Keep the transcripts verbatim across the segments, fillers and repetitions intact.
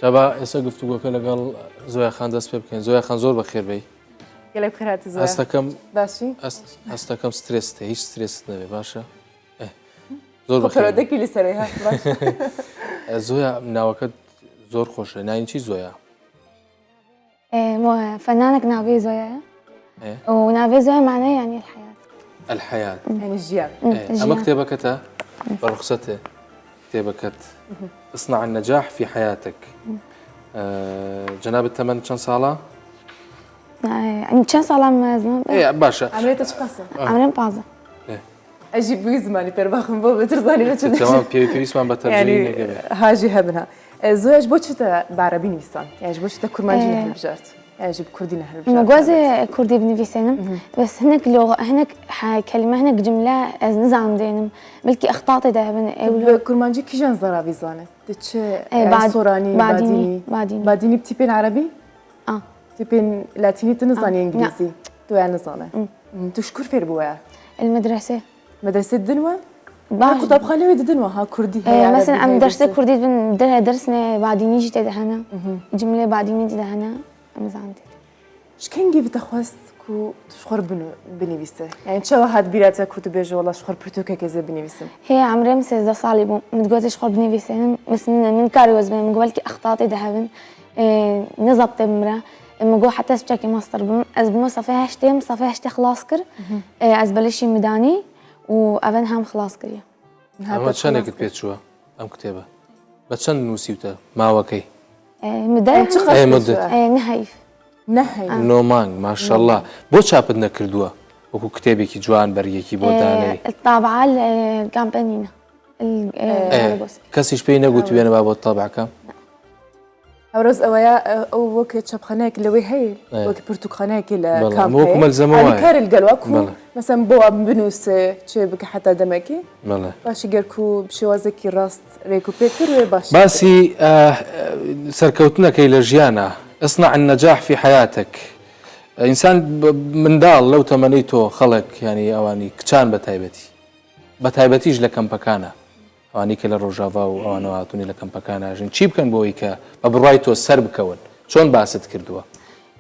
Çaba ئێستا گفتوگۆکە لەگەڵ زۆیا خان دەست پێ بکەین. زۆیا خان، زۆر بەخێر بێی. Gelek xêr hatî Zoya. هەست دەکەم Baş î. هەست هەست دەکەم سترێست هەیە، هیچ سترێست نەبێ، باشە؟ ئێ، زۆر بەخێر بێی. Koperodekî li ser wê ha. Baş. ئە، زۆیا، ناوەکەت زۆر خۆشە. ناوی چی زۆیا؟ ئێ، مۆ-، فەنانێک ناوی زۆیایە. ئێ. و ناوی زۆیا معنی یعنی الحیات. الحیات. Yanî jiyan. ئێ، ئەمە کتێبەکەتە؟ بە ڕوخسەتێ. کتێبەکەت اصنع النجاح في حياتك. ئە، جەنابت تەمەن چەند ساڵە؟ ئێ، چەند ساڵە مەزمە؟ ئێ، باشە. Emrê te çiqas e? ئەمرم پازە. Ez jî bi wî zimanî pêr baxim bo betir zanî ne çi Tamam، پێوی پێویستمان بە تەرجەیی نەگەبێ. Ha jî hebin ha. E, Zoya ji bo çi te bi erebî nivîsan? Yani ji bo çi te kurmancî E, nehilbijart? Yani ji bi kurdî nehilbijart? Min gozê kurdî binivîsênim. Bes hinek loga, hinek he-, kelime, hinek cimle ez nizam dênim. Belkî extatê de hebin. Ew lo- Bi kurmancî kîjan zaravî zane? Di çi E, e, bad- soranî, badînî, badînî. badînî. Badînî bi tîpên erebî? Ah. Tîpên latînî tu nizanî Ah, îngilîzî? Tu ya nizane. Hmm, tu ji kur fêr bûye? El medrese. Medrese din we? Baş. Ha, qutabxanê wê didin we ha kurdî E, heye, Mesela erebî em heye, dersê didin. kurdî bin, de, dersine badînî jî tê de hene. Cimlê badînî tê de hene. Em zandî. Ji kengî vî te xwest ku tu ji xwe re binu-, binivîse? Yani çawa hat bîra te ku tu bêje wela ji xwe re pirtûkek ez ê binivîsim? Hê emrê min sêzdeh salî bû. Min digot ji xwe binivîsînim. Min, min kar wez bê. Min got belkî extatê de hebin. E, ne zabtê min re. E, min got heta ez çekê master bim. Ez bûme safê heştê, min safê heştê xilas kir. E, ez belê şî min danî û ev niha min xilas kiriye. ئەمە چەندێکت پێ چووە ئەم کتێبە؟ بە چەند نووسیوتە ماوەکەی؟ E, min de Em çi Ê, qas mudde. pêçû? E, ne heyf. Ne heyf. نۆ مانگ، ماشەڵڵا. بۆ چاپت نەکردووە وەکو کتێبێکی جوان، بەرگێکی بۆ دانەی؟ الطابعة الكامبانينا. ال- ئێ، کەسیش پێی نەگوتووێنە با بۆ تابعکە؟ Ewroz ew ya, e, ew weke çapxaneyek li wê heye, Evet. Weke pirtûkxaneyekê li Bela, kamp wek heye. Melzeme Alî waye. kar li gel wa ku Bela. Mesela bo em binûse çê bike heta demekî. Bela. Başî ger ku bi şêwazekî rast rêk û pêk kir wê baş. باسی ئە، سەرکەوتنەکەی لە ژیانە. اصنع النجاح في حياتك. ئینسان ب- منداڵ لەو تەمەنەی تۆ خەڵک، یعنی ئەوانی کچان بە تایبەتی، بە تایبەتیش لە کەمپەکانە، ئەوانی کە لە ڕۆژاڤا و ئەوانەوە هاتوونی لە کەمپەکانە ژین، چی بکەن بۆ ئەوی کە بە بڕوای تۆ سەر بکەون؟ چۆن باست کردووە؟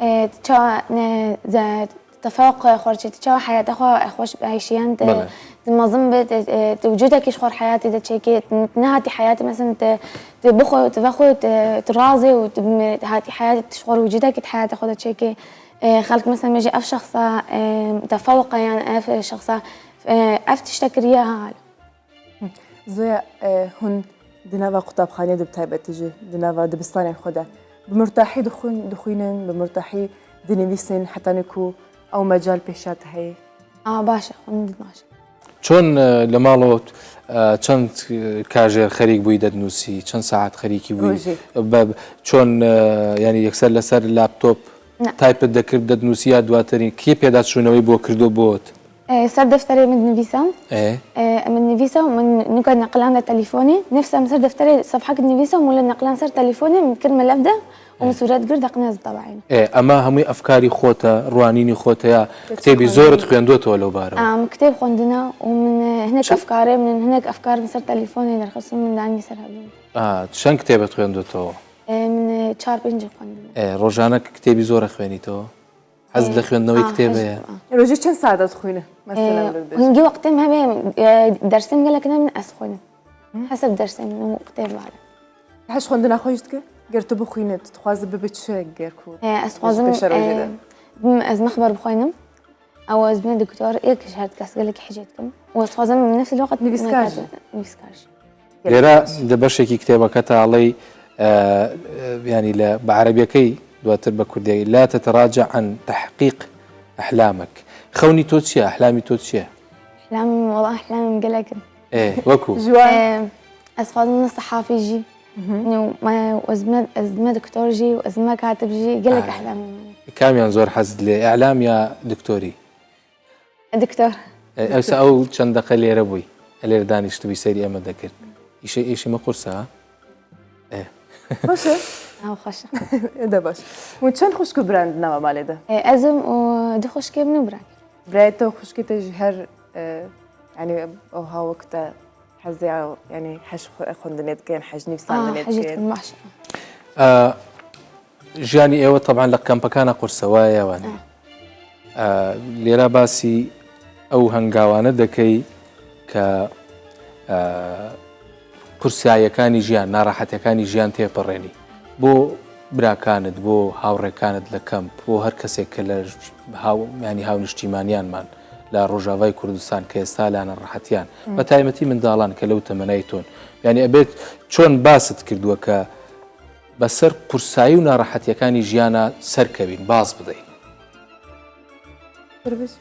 E, ça ne, ze, tefawuq xwe çi, çawa heyata xwe xweş heyşiyend, Bele. Tu mezin bi, tu, tu wicudekî ji xwe heyatê de çêkê, tu nehatî heyatê, mesela tu, tu bixwe, tu vexwe, tu, tu razê û tu hatî heyatê, tu ji xwe wicudekî di heyatê xwe de çêkê. E, xelk mesela bêje ev şexsa, e, tefawuq e yan ev şexsa, e, ev tişte kiriye ha. Zoya, e, hûn di nava qutabxanê de bi taybetî jî, di nava dibistanên xwe de bi murtahî dixwin-, dixwînin, bi murtahî dinivîsin, hetanî ku ew mecal pêşiya te heye? A, baş e, xwendin baş e. چۆن ئە، لە ماڵەوە ئە، چەند کاژێر خەریک بووی دەتنووسی؟ چەند سەعات خەریکی بووی؟ ڕۆژێ. بە چۆن ئە، یعنی یەکسەر لەسەر لاپتۆپ نه. تایپت دەکرد دەتنووسی یا دواترین کێ پێداچوونەوەی بۆ کردو بۆت؟ E, ser defterê min dinivîsa. ئێ E, min nivîsa û min nika neqilanda telefonê. Nefsa min ser defterê sefhek dinivîsa û min li neqilan ser telefonê min kir melev de û min sûret gir deqne ez dawayîn. ئێ ئەمە هەمووی ئەفکاری خۆتە، ڕوانینی خۆتەیە؟ کتێبی زۆرت خوێندووەتەوە لەو بارەوە؟ Em kitêb xwendine û min e, hinek efkarê min, hinek efkar min ser telefonê derxistin min danî ser hevdin. ئا، چەند کتێبت خوێندووەتەوە؟ E, min e, çar pênc xwendin. ئێ ڕۆژانە کتێبی زۆرە خوێنیتەوە؟ حەز لە خوێندنەوەی کتێب هەیە؟ Rojê çend saet dixwîne? Mesela Hingî wextê min hebe e, dersê min gelek ne min ez xwînim. Heseb dersê min û kitêb bale. Heş xwendina xwe jî dike? Ger tu bixwîne, tu dixwaze bibe çi ger ku E, ez dixwazim pêşerojê de? e, ez mexber bixwînim. Ew ez bime doktor, yek ji her kes gelek hicê dikim. Û ez dixwazim nefs waqt Nivîskar jî. Nivîskar jî. لێرە دە بەشێکی کتێبەکەتە ئەڵێی ئە، ئە، ینی لە بە عەرەبیەکەی دواتر بە کوردی لا تتراجع عن تحقيق أحلامك. خەونی تۆ چییە؟ ئەحلامی تۆ چییە؟ Ehlam, wala ehlam gelek in. ئێ وەکو Ji wan E, ez dixwazim ne sehafî jî. No, me, ez me, ez me doktor jî, ez me katib jî, gelek ehlamê min. کامیان زۆر حەزت لێ، ئەعلام یا دکتۆری؟ Doktor. ئێ، ئەوسا ئەو چەند دەقە لێرە بووی، لێرە دانیشتبووی سەیری ئێمە دەکرد. ئیشە ئێشی مە قورسە؟ ئێ Xweş e. Ew xweş e. De baş. Hûn çend xwişk û birayên di nava malê de? E, ez im û du xwişkê min û birakê. Birayê te û xwişkê te jî her e, yani oha wek te hezê yani heş xwe- xwendinê dikin, heş nivîsandinê Hejî dikin. dikin, baş. ئە، ژیانی ئێوە تەبعەن لە کەمپەکانە قورسە، وایە یاوانە؟ ئە، لێرە باسی ئەو هەنگاوانە دەکەی کە، ئە، قورساییەکانی ژیان، ناڕەحەتیەکانی ژیان تێپەڕێنی بۆ براکانت، بۆ هاوڕێکانت لە کەمپ، بۆ هەر کەسێک کە لە ژ-، هاو-، ینی هاونیشتیمانیانمان لە ڕۆژاوای کوردستان کە ئێستا لە ناڕەحەتیان، بە تایبەتی منداڵان کە لەو تەمەنای تۆن. ینی ئەبێت چۆن باست کردووە کە بەسەر قورسایی و ناڕەحەتیەکانی ژیانە سەرکەوین، باز بدەین. بەربژ.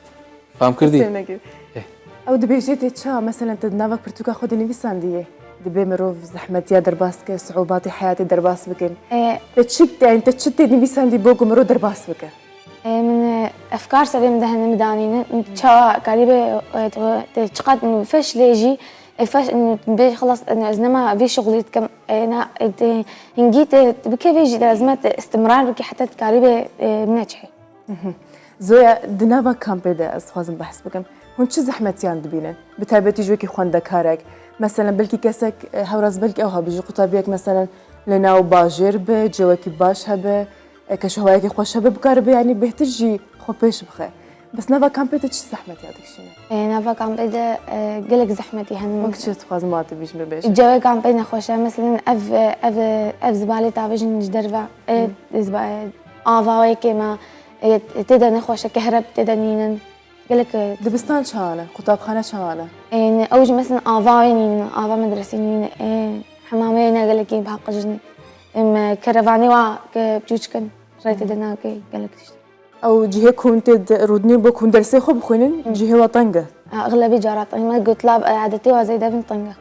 فام کردی؟ دەستێ نەگرت. ئێ. ئەو دەبێژێت تێ چا، مەسەلەن تە ناوە پرتوکە خۆ دەنویساندیە. دەبێ مرۆڤ زەحمەتیا دەرباس کە، سعوباتی حیاتی دەرباس بکەن. ئێ. تە چیک دەین، تە چی تێ نویساندی بۆ گو مرۆ دەرباس بکە؟ ئێ، من، ئێ، ئەفکار سەرێم دەهەنە مدانینە، چا کاری بێ، ئێ، تۆ، تێ چقەت نو فەش لێژی، ئێ، فەش نو بێ خلاص، نو ئەز نەما ڤی شغلی دکەم، ئێ، نا، ئێ، تێ هنگی تێ بکە ڤێژی دەزمەت استمرار بکە حتا کاری بێ، ئێ، نەچێ. زۆیا، di nava kampê de ez dixwazim behs bikim. Hûn çi zehmetiyan dibînin? Bi taybetî ji wekî xwendekarek. Meselen, belkî kesek, e, hewraz belkî ew hebî, ji qutabiyek, meselen, li nav bajêr be, cewekî baş hebe, e, keşûhewayekî xweş hebe, bikaribe, yanî bêhtir jî xwe pêş bixe. Bes nava kampê de çi zehmetiya dikişîne? E, nava kampê de, e, gelek zehmetî hene. Wek çi dixwazim wa tu bîjim bibêje? Cewê kampê nexweş e. Meselen, ev, ev, ev zibalê tavêjin ji derve. E, ziba-, e, ava wê kêm e. Ê, tê de nexweş e, kehreb tê de nînin. Gelek, e, Dibistan çawan e? Qutabxane çawan e? Ê, ne, ew jî mesela ava wê nînin, ava medresê nînin. Ê, hemamê ne gelekî baqijin. Em, e, kerevanê wa ke çûçik in, rê tê de nake gelek tişt. Ew cihê ku hûn tê de rûdinê bo ku hûn dersê xwe bixwînin, cihê wa teng e? Exlebî cara teng. Me gotlav, e, adetê wa zêde bin teng e.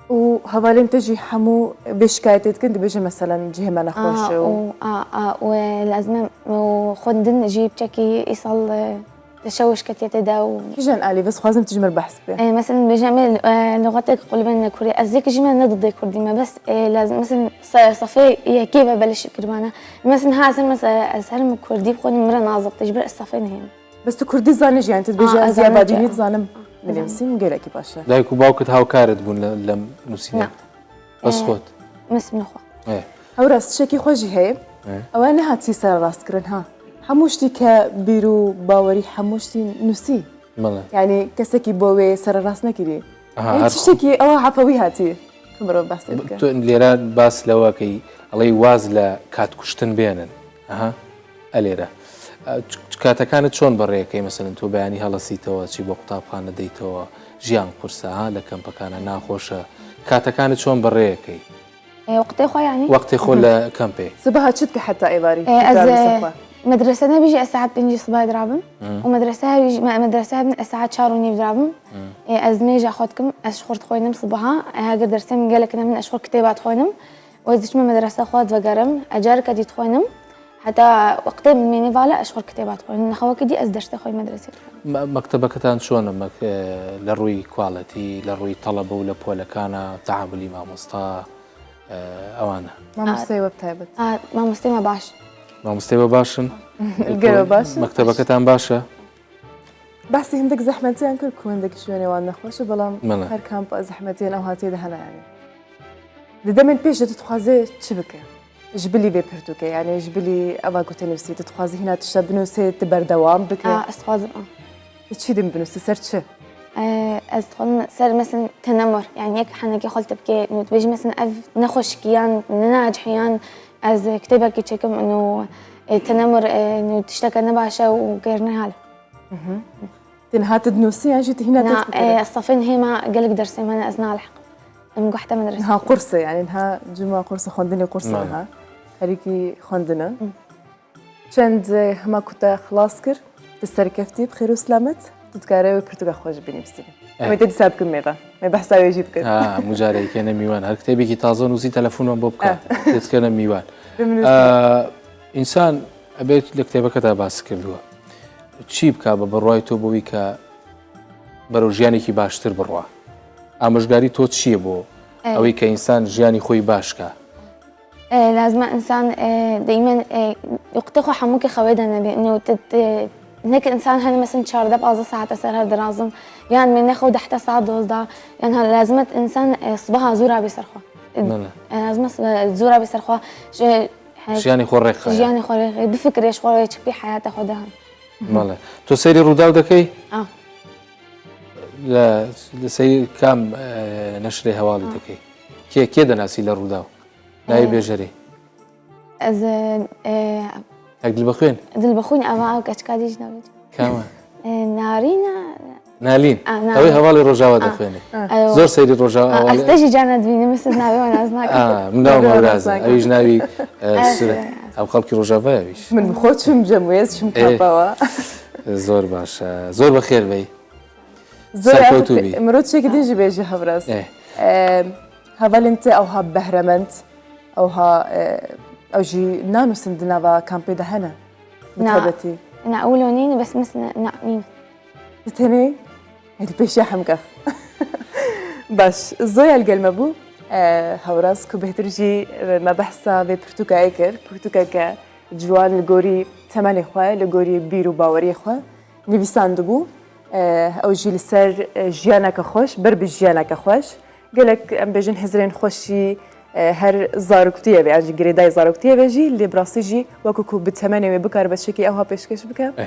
Û hevalên te jî hemû vê şikayetê dikin, dibêje, meselen, cihê me nexweş e û, a, a, û, e, lazim e, û xwendin jî piçekî îsal, e, teşewuş ketiye tê de û Kîjan alî, ez dixwazim tu ji min re behs bike. E, mesela, dibêje em ê, e, lixetek qulibên kurdî. Ez yek jî me ne didê kurdî me, bes, e, lazim, mesela, se-, sefê yekê ve beleş kirmane. Mesela, ha, ez her, mesela, ez her min kurdî bixwînim, min re nazik tê, ji ber ez sefê nehêm. Bes tu kurdî zanî jî, yanî tu dibêjî, a, ez ya badînî dizanim binivîsim, gelekî baş e. Dayik û bawkit hawkarit bûn li, li nûsînê? Na. Bes xwet? Min sînê xwe. Ê. Hewra, tiştekî xwe jî heye. Ê. Ew e nehatî sererastkirin, ha. Hemû ştî ke bîr û bawerî hemû ştî nûsî. Bele. Yanî kesekî bo wê sererast nekirî. Aha, yanî her tiştekî ew e hefa wî hatî. Ku mirov behsê bike. Tu lêre bas lewa key, elê waz le kat kuştin bênin. Aha. ئە لێرە. ئە، چ-، چ-، کاتەکانت چۆن بەڕێکەی؟ مەسەلەن تۆ بەیانی هەڵەسیتەوە، چی بۆ قوتابخانە دەیتەوە، ژیان قورسە، ها، لە کەمپەکانە ناخۆشە. کاتەکانت چۆن بەڕێکەی؟ ئێ، وەختێ خۆ یعنی؟ وەختێ خۆ لە کەمپێ. Sibeha çi dike heta êvarî? ئێ، ئەز، ئێ، مەدرسە نەبیژی ئە سەعات پێنجی سبای درابم. و مەدرسە هەبیژ-، مە-، مەدرسە هەبن ئە سەعات چار و نیو درابم. ئێ، ئەز مێژە خۆ دکم، ئەش خۆر دخۆینم سبها، ئێ، هەگەر دەرسێم گەلەک نەبن، ئەش خۆر کتێبات خۆینم. و ez diçime medrese xwe divegerim, ez careke dî dixwînim. Heta wextê min mênê vale ez ji xwe kitêba dixwînim. Niha wekî dî ez dersê xwe yê medresê dixwînim. Me-، mektebeketان چۆنە؟ مەک-، لە ڕووی quality، لە ڕووی تەڵەبە و لە پۆلەکانە، تەعاملی مامۆستا، ئەوانە؟ مامۆستای وە بتایبەت. A, mamostê me baş. مامۆستای وە باشن؟ Gelo baş in. Mektebeketان باشە؟ Behsî hindik zehmetiyan kir ku hindek ji wênê wan nexweş e, belam Mele. Her kamp zehmetiyên ew hatiyê de hene, yanî. Di demên pêş de tu dixwazê çi bike? Ji bilî vê pirtûkê, yanî ji bilî eva ku te nivîsî, tu dixwazî hîna tişta binûsê, tu berdewam bike? A, ez dixwazim, a. Tu çi din binûsî, ser çi? E, ez dixwazim ser, mesela, tenemur, yanî yek henekê xwe li te bike, nû tu bêjî, mesela, ev nexweşikiyan, nenacihiyan, ez kitêbekî çêkim, nû, e, tenemur, e, nû tişteke nebaş e û gêrine hal. Mhm. Te niha tu dinûsî yan jî tu hîna Na, têt fikirî? E, safên hêma gelek dersê me ne ez nalihiqim. Em guhte medrese. Niha qurs e, yanî niha cuma qurs e, xwendinê qurs e Na. niha. Herîkî xwendin e. Hı. Çend, e, hema ku te xilas kir, tu serkeftî bi xêr û selamet, tu dikare wê pirtûka xwe jî binivîsî. Eh. Em ê te dîsa bikin mêve. Em ê behsa wê jî bikin. Ha, mucareyê kene mîwan. Her kitêbekî taze nûsî telefonman bo bike. Eh. Tê dikene mîwan. Bimnûsî. Eh, însan ebê li kitêbeke te bas kiriwe. Çi bike be bi ڕای تۆ بۆ ئەوەی کە بەرەو ژیانێکی باشتر بڕوا؟ ئامۆژگاری تۆ چییە بۆ ئەوەی کە ئینسان ژیانی خۆی باش کا؟ ئێ، لازمە ئینسان، ئێ، دەیمەن، ئێ، وەختێ خۆ هەموو کە خەوێ دەنەبێ، نو ت-، ت-، نەک ئینسان هەنە مەسن چاردە پازدە ساعتە سەر هەر دەرازن، یان مێ نەخەو دەحتە ساعت دۆزدا، یان هەر لازمەت ئینسان، ئێ، سبەها زوورا بێ سەرخۆ. Belê. Ez mez zora bê serxwe ji Jiyanê xwe rêk xaya. Jiyanê xwe rêk bifikirê ji xwe çi pê heyata xwe de heye. Belê. Tu seyrî Rûdaw dekey? Ah. Li, li sey kam e, neşrê hevalî dikey? Kê, kê dinasî li Rûdaw? Navê bêjerê? Ez e, e, Hek dilbixwîn? Dilbixwîn ava ew keçika dî jî navê. Kama? E, Narîna. Nalîn. Ah, Nalîn. Ew ê hevalê Rojava dixwînê. Ew- Zor seyrî Rojava Ah, hevalê. Ez te jî carna dibînim, siz navê wan ez nakim. Ah, min navê Navê Mewraz. Razak. Ew jî navî e, Ez- Sure. Ew xelkî Rojava ew jî. Min bi xwe çûm cem wê ez çûm Ê. kapawa. Zor baş e. Zor bi xêr bey. Zor Serkewtû e, bî. Mirov çekî din jî bêje Hevraz. Eh. Em, Hevalên te ewha behremend, ewha e, ew jî nanûsin di nava kampê de hene. Bi Na. Taybetî. Na, ewlo nîn, bes mis ne, na, nîn. Di tenê? Êdî pêşiya hemgeh. Baş, Zoya li gel me bû. E, Hewraz ku bêhtir jî e, me behsa vê pirtûkayê kir. Pirtûkeke ciwan li gorî temenê xwe, li gorî bîr û baweriyê xwe nivîsandibû. E, ew jî li ser e, jiyaneke xweş, ber bi jiyaneke xweş. Gelek em bêjin hizrên xweşî e, her zaroktiyê ve, yan jî girêdayê zaroktiyê ve jî, lê bi rastî jî wekî ku bi temenê wê bikaribe tiştekî ewha pêşkêş bike. Eh.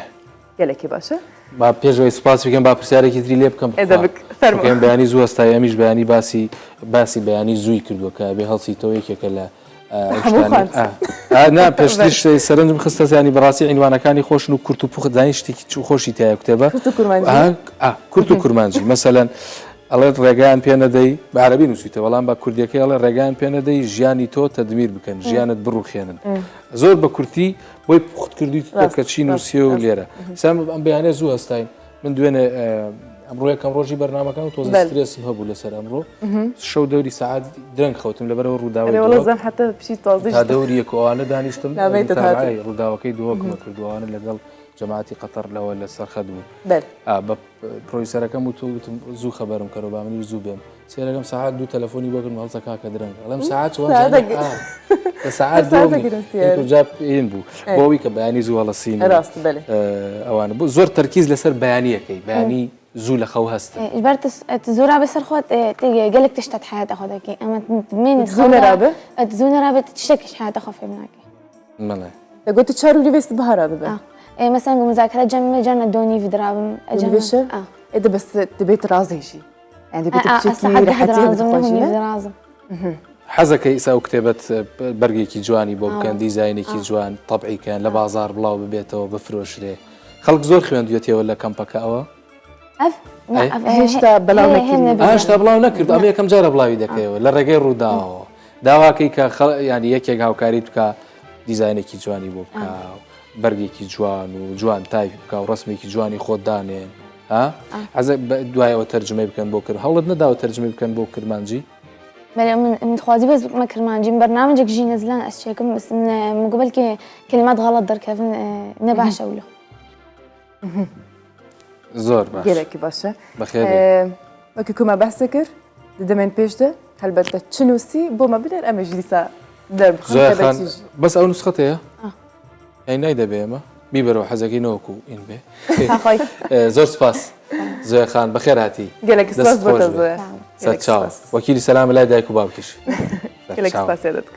Gelekî baş e. Ba pêş wê spas bikim, ba pirsyareke trî lê bikim. Ê de bik, fermo. Çunke em beyanî zû hestayî, em jî beyanî basî, basî beyanî zûyî kردووە کە بێ هەڵسیتەوە یەکێکە لە Hemû xwend. Na, pêştir serencim xiste, yanî bi rastî înwanekani xweş in û kurt û pûx, zanî tiştekî çi xweşî tê ya kitêbe. Kurt û kurmancî. Ha, ah, kurt û kurmancî. Meselen, ئەڵێت ڕێگەیان پێ نەدەی، بە عەرەبی نووسیتە، بەڵام بە کوردیەکەی ئەڵێ ڕێگەیان پێ نەدەی ژیانی تۆ تەدمیر بکەن، ژیانت بڕوخێنن. زۆر بە کورتی بۆی پوخت کردوویتە کە چی نووسیە و لێرە. سەم ئەم بەیانە زوو هەستاین. من دوێنێ ئەمڕۆ یەکەم ڕۆژی بەرنامەکان و تۆزە سترێسم هەبوو لەسەر ئەمڕۆ. شەو دەوری سەعات درەنگ خەوتم لەبەرەوە ڕووداوی ئەرێ وەڵە زەم حەتە پشی تازی تا دەوری یەک ئەوانە دانیشتم. نامەی تەتاتە. ڕووداوەکەی دووەکمە کردووانە لەگەڵ جەماعەتی قەتەر لەوە لە سەرخەت بوو. بەر. ئا، بە پرۆیسەرەکەم وت و وتم زوو خەبەرم کەرەوە با منیش زوو بێم. سێرەکەم سەعات دوو تەلەفۆنی بۆ کردم، هەڵسە کاکە درەنگ. ئەڵێم سەعات چوار سەعات زانێ، دەگرێت. ئا، لە سەعات سەعات دوو دەگرێت. نیە. جا پێین بوو. بۆ ئەوی کە بەیانی زوو هەڵەسین. ڕاست، بەلێ. ئەوانە بۆ زۆر تەرکیز لەسەر بەیانیەکەی، بەیانی زوو لە خەو هەستن. Ji ber tu tu zora bê ser xwe gelek tişt te di heyata xwe de kê. Em mêne Zû nerabe? Tu zû nerabe tu tiştekî ji heyata xwe fêm nake. Mele. Te got tu çar û nîvê sibihara dibe. Ah. Ê, mesela ku muzakere cem me carna do nîv dirabim. Nîvê şev? Ê de bes dibêt razê jî. Yani dibêt Ah, piçekî saet rehetiyê dirazim, dixwajî nîv ne? Dirazim. حەزەکە ئیسا و کتێبەت بەرگێکی جوانی بۆ بکەن، دیزاینێکی جوان تەبعی کەن، لە بازار بڵاو ببێتەوە، بفرۆشرێ. خەڵک زۆر خوێندوێتیەوە لە کەمپەکە ئەوە. Ev, Ey. Hêşta belav nekiriye. ئاشتا بڵاو نەکرد، ئەمە یەکەم جارە بڵاوی دەکەیەوە لە ڕێگەی ڕووداوەوە. داواکەی کە خەڵ-، ینی یەکێک هاوکاری بکە دیزاینێکی جوانی بۆ بکە، بەرگێکی جوان و جوان تایپ بکە و ڕسمێکی جوانی خۆت دانێن. ها؟ حەزە دوایەوە تەرجمەی بکەن بۆ کرد. هەوڵت نەداوە تەرجمەی بکەن بۆ کرمانجی؟ Belê min, min dixwazî bes bikme kirmancî. Min bernamecek jî ne zilan ez çêkim. Bes min, min got belkî kelimat xelat derkevin, ne baş e wilo. زۆر باش. Gelekî baş e. بەخێر. Ee, Wekî ku me behsê kir, di demên pêş de helbet te çi nûsî bo me bidên, em ê ji dîsa derbixin. Zoya Tebetî Xan, jî. بەس ئەو نوسخەتەیە؟ ئەی نایدەبێ ئێمە بیبەرەوە حەزەکەی نەوەکو ئین بێ. Xay. ئێ، زۆر سپاس. زۆیا خان، بەخێر هاتی. Gelek Dest spas bo xweş te be. Zoya. سەر چاو. وەکیلی سەلام لای دایک و باوکیش. Gelek spas ya dikim.